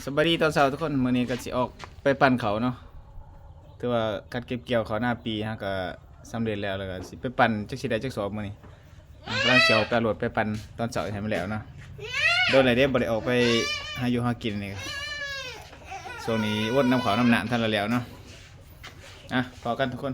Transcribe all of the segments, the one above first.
ສະບາຍດີຕອນເຊົ້າທຸກຄົນ, ມື້ນີ້ກໍຊິອອກໄປປັ່ນເຂົ້າເນາະ. ຖືວ່າການເກັບກ່ຽວເຂົ້ານາປີເຮົາກໍສຳເລັດແລ້ວ, ແລ້ວກໍຊິໄປປັ່ນ ຈັກຊິໄດ້ຈັກສອບມື້ນີ້. ອ່າ ກຳລັງຊິອອກໄປເອົາລົດໄປປັ່ນຕອນເຊົ້າໃຫ້ມັນແລ້ວເນາະ. ໂດນແລ້ວເດ້ ບໍ່ໄດ້ອອກໄປຫາຢູ່ຫາກິນນີ້, ຊ່ວງນີ້ວົນນຳເຂົ້ານຳນ້ຳທັນລະແລ້ວເນາະ. ອ່ະ ພໍ້ກັນທຸກຄົນ.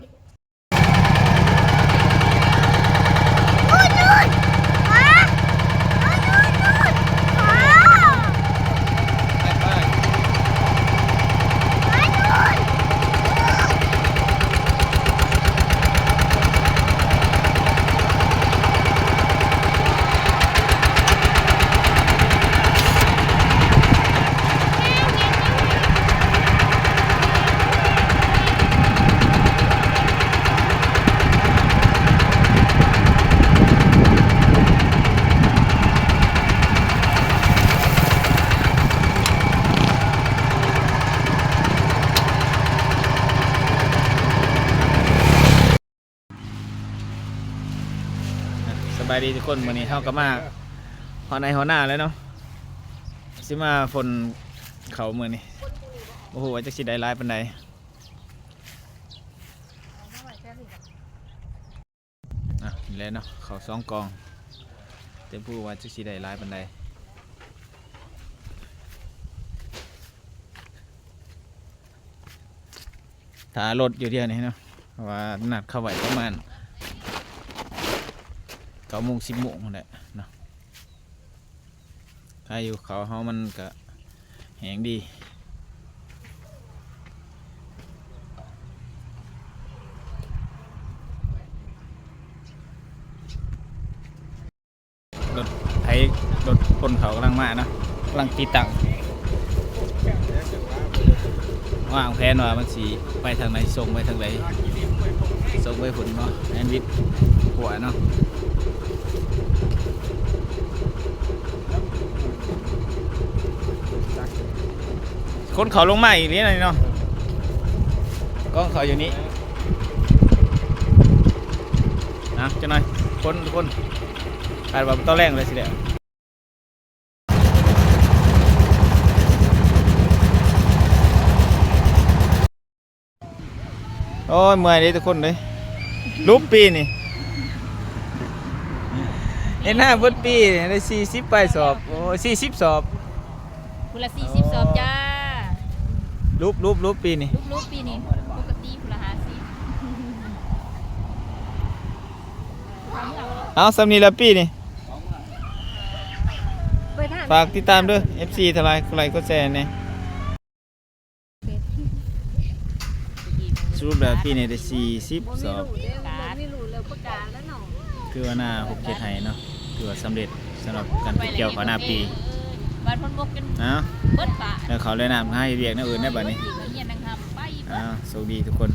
ສະບາຍດີທຸກຄົນ, ມື້ນີ້ເຮົາກໍມາຮອດໄຮ່ຮອດນາແລ້ວເນາະ. ຊິມາຝົນເຂົ້າມື້ນີ້ ບໍ່ຮູ້ວ່າຈັກຊິໄດ້ຫຼາຍປານໃດ. ອ່ະ ນີ້ແຫຼະເນາະ, ເຂົ້າສອງກ່ອງ, ແຕ່ບໍ່ຮູ້ວ່າຈັກຊິໄດ້ຫຼາຍປານໃດ. ຖ້າລົດຢູ່ດຽວນີ້ເນາະ, ເພາະວ່ານັດເຂົາໄວ້ປະມານເກົ້າໂມງ ສິບໂມງພຸ້ນແຫຼະເນາະ. ພາຍຸເຂົາເຮົາມັນກະແຮງດີ. ລົດໄຖ ລົດຂົນເຂົ້າກຳລັງມາເນາະ, ກຳລັງຕິດຕັ້ງ. ວາງແຜນວ່າມັນຊິໄປທາງໃດ, ສົ່ງໄປທາງໃດ, ສົ່ງໄປພຸ້ນເນາະ, ແອນວິດຂົວເນາະ. ຂົນເຂົ້າລົງມາອີກນີ້ເນາະ, ກອງເຂົ້າຢູ່ນີ້. ນະ ຈັກໜ່ອຍ ຄົນ ທຸກຄົນ ຄາດວ່າຕອນແລງເລີຍຊິແລ້ວ. ໂອ້ຍ ເມື່ອຍເດ້ທຸກຄົນເດ້. ຫຼຸບປີນີ້ ເຮັດນາເບິດປີໄດ້ສີ່ສິບປາຍສອບ. ໂອ້ຍ ສີ່ສິບສອບ. ຜູ້ລະສີ່ສິບສອບຈ້າ. ຫຼຸບ ຫຼຸບ ຫຼຸບປີນີ້. ຫຼຸບ ຫຼຸບປີນີ້ ປົກກະຕິຜູ້ລະຫ້າສິບ. ເອົາ ສ່ຳນີ້ລະປີນີ້. ຝາກຕິດຕາມເດີ ເອັຟຊີ ທັງຫຼາຍ, ກົດໄລກົດແຊແດ່. ສະຫຼຸບແລ້ວປີນີ້ໄດ້ສີ່ສິບສອບ. ບໍ່ມີລູກເດ້ ບໍ່ມີລູກແລ້ວປະກາດແລ້ວເນາະ. ຄືວ່ານາຫົກເຈັດໄຮ່ເນາະ, ຖືວ່າສຳເລັດສຳລັບການເກັບກ່ຽວເຂົ້ານາປີ. ບາດເພິ່ນບົກຈົນ ເອົ້າ ເບິດປະ ແລ້ວເຂົ້າແລ້ວນ້ຳ ຫາເຮັດວຽກແນວອື່ນໄດ້ບາດນີ້. ເອີ ໂຊກດີທຸກຄົນ.